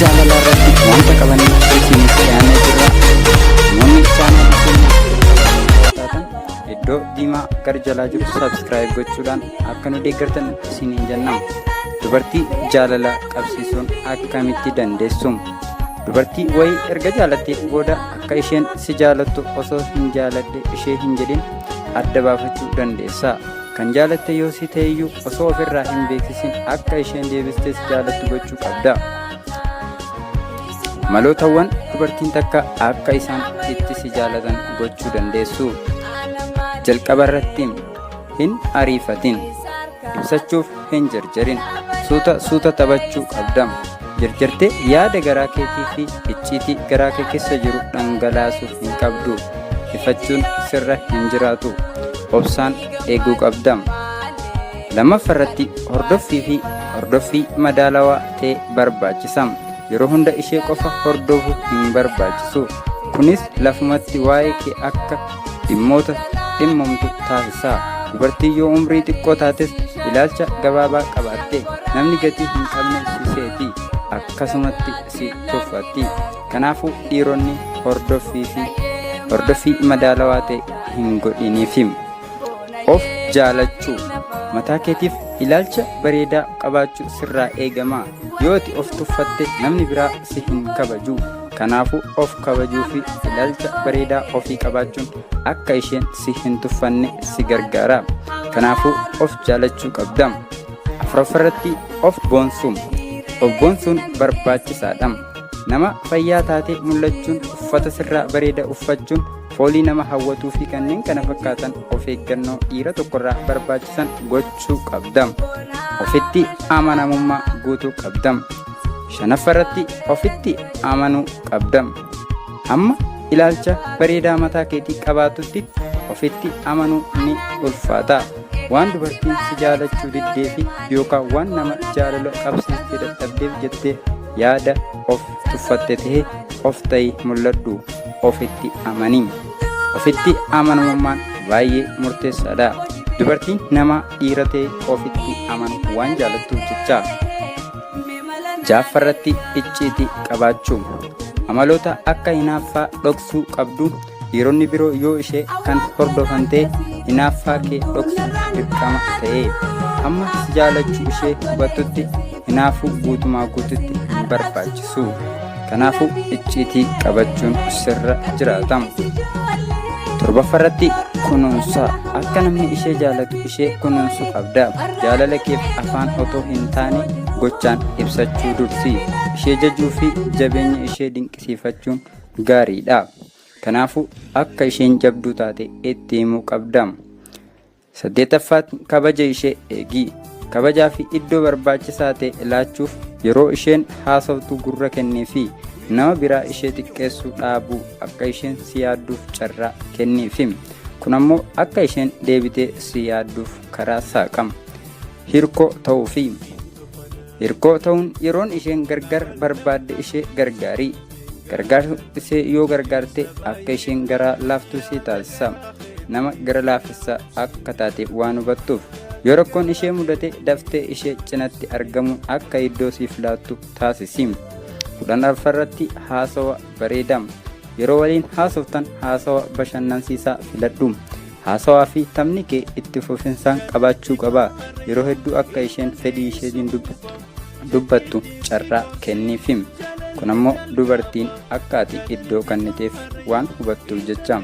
jaalalaa irratti wanta qabannee isiniif dhiyaannee jirra. Namoonni chaanaalii keenya taatan iddoo diimaa gara jalaa jiru subscribe gochuudhaan akka nu deeggartan isiniin jenna. Dubartii jaalala qabsiisuun akkamitti dandeessu? Dubartii wayii erga jaalattee booda akka isheen si jaalattu osoo hin jaaladhe ishee hin jedhin adda baafachuu dandeessa. Kan jaalatte yoo si ta'eyyuu osoo ofirraa hin beeksisin akka isheen deebistee si jaalattu gochuu qabda. Malootawwan dubartiin takka akka isaan itti si jaalatan gochuu dandeessu. Jalqaba irratti hin ariifatin. Ibsachuuf hin jarjarin. Suuta suuta taphachuu qabda. Jarjartee yaada garaa keetii fi icciitii garaa kee keessa jiru dhangalaasuu hin qabdu. Ifachuun sirra hin jiraatu. Obsaan eeguu qabda. Lammaffaa irratti hordoffii fi hordoffii madaalawaa ta'e barbaachisa. Yeroo hunda ishee qofa hordofuu hin barbaachisu. Kunis lafumatti waa'ee kee akka dhimmoota dhimmamtu taasisa. Dubartiin yoo umrii xiqqoo taates ilaalcha gabaabaa qabaatte namni gatii hin qabne si seeti. Akkasumatti si tuffatti. Kanaafuu dhiironni hordoffii fi hordoffii madaalawaa ta'e hin godhiniifi. Of jaalachuu mataa keetiif ilaalcha bareedaa qabaachuu sirraa eegama. Yoo ati of tuffatte namni biraa si hin kabaju. Kanaafuu of kabajuu fi ilaalcha bareedaa ofii qabaachuun akka isheen si hin tuffanne si gargaara. Kanaafuu of jaalachuu qabda. Afuraffaarratti of boonsuu. Of boonsuun barbaachisaadha. Nama fayyaa taatee mul'achuun, uffata sirraa bareeda uffachuun, foolii nama hawwatuu fi kanneen kana fakkaatan of eeggannoo dhiira tokkorraa barbaachisan gochuu qabda. Ofitti amanamummaa guutuu qabda. Shanaffaarratti ofitti amanuu qabda. Hamma ilaalcha bareedaa mataa keetii qabaatutti ofitti amanuu ni ulfaata. Waan dubartiin si jaalachuu diddee fi yookaan waan nama jaalala qabsiistee dadhabdeef jettee yaada of tuffatte ta'e of ta'i mul'adhu ofitti amani. Ofitti amanamummaan baay'ee murteessaadha. Dubartiin nama dhiira ta'e ofitti amanu waan jaalattuuf jecha. Ja'affaarratti icciitii qabaachuu. Amaloota akka hinaaffaa dhoksuu qabdu dhiironni biroo yoo ishee kan hordofan ta'e hinaaffaa kee dhoksuun dirqama ta'e. Hamma si jaalachuu ishee hubattutti hinaafuu guutumaa guututti hin barbaachisu. Kanaafuu icciitii qabachuun sirra jiraata. Torbaffaarratti kunuunsa. Akka namni ishee jaalatu ishee kunuunsuu qabda. Jaalala keef afaan otoo hin taane gochaan ibsachuu dursi. Ishee jajuu fi jabeenya ishee dinqisiifachuun gaariidha. Kanaafuu akka isheen jabduu taate itti himuu qabda. Saddeettaffaatti kabaja ishee eegi. Kabajaa fi iddoo barbaachisaa ta'e laachuuf yeroo isheen haasoftu gurra kenniifi. Nama biraa ishee xiqqeessuu dhaabuu akka isheen si yaadduuf carraa kenniifi. Kun ammoo akka isheen deebitee si yaadduuf karaa saaqama. Hirkoo ta'uufi. Hirkoo ta'uun yeroon isheen gargar barbaadde ishee gargaari. Gargaarsu ishee yoo gargaarte akka isheen garaa laaftu si taasisa. Nama gara laafessa akka taate waan hubattuuf. Yoo rakkoon ishee mudate daftee ishee cinatti argamuun akka iddoo siif laattu taasisi. 14ffaarratti haasawa bareedaa. Yeroo waliin haasoftan haasawa bashannansiisaa filadhu. Haasawaa fi taphni kee itti fufinsaan qabaachuu qaba. Yeroo hedduu akka isheen fedhii isheetiin dubbattu carraa kenniifi. Kun ammoo dubartiin akka ati iddoo kenniteef waan hubattuuf jecha.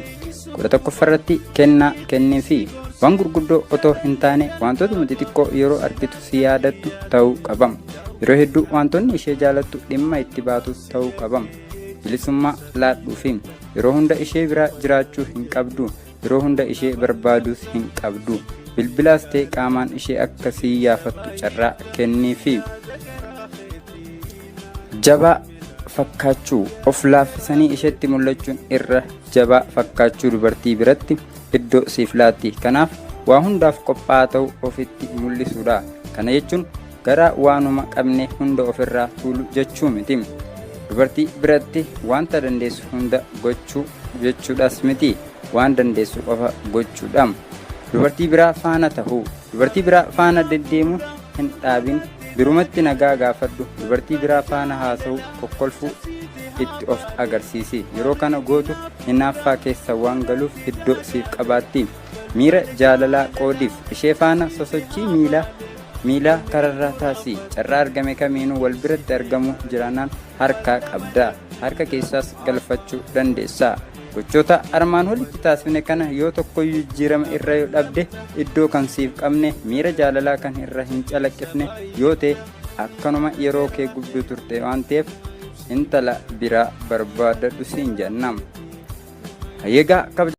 11ffaarratti kennaa kenniifi. Waan gurguddoo otoo hin taane wantootuma xixiqqoo yeroo argitu si yaadattu ta'uu qaba. Yeroo hedduu wantoonni ishee jaalattu dhimma itti baatu ta'uu qaba. Bilisummaa laadhuufi. Yeroo hunda ishee biraa jiraachuu hin qabdu. Yeroo hunda ishee barbaaduus hin qabdu. Bilbilaas ta'e qaamaan ishee akka si yaafattu carraa kenniifi. Jabaa fakkaachuu of laaffisanii isheetti mul'achuun irra jabaa fakkaachuu dubartii biratti iddoo siif laatti. Kanaaf waa hundaaf qophaa'aa ta'uu ofitti mul'isuudha. Kana jechuun gara waanuma qabne hunda ofirraa tuulu jechuu miti. Dubartii biratti wanta dandeessu hunda gochuu jechuudhaas miti. Waan dandeessu qofa gochuudha. Dubartii biraa faana tahuu. Dubartii biraa faana deddeemuu hin dhaabin. Birumatti nagaa gaafadhu. Dubartii biraa faana haasa'uu, kokkolfuu itti of agarsiisi. Yeroo kana gootu hinaaffaa keessa waan galuuf iddoo siif qabaatti. Miira jaalalaa qoodiif. Ishee faana sosochii miilaa miilaa kararraa taasi. Carraa argame kamiinuu wal biratti argamuu jiraannaan harkaa qabda. Harka keessaas galfachuu dandeessa. Gochoota armaan olitti taasifne kana yoo tokkoyyuu jijjiirama irra yoo dhabde, iddoo kan siif qabne, miira jaalalaa kan irra hin calaqqifne yoo ta'e, akkanuma yeroo kee gubduu turte waan ta'eef intala biraa barbaadadhu siin jenna. Egaa kabajamtoota.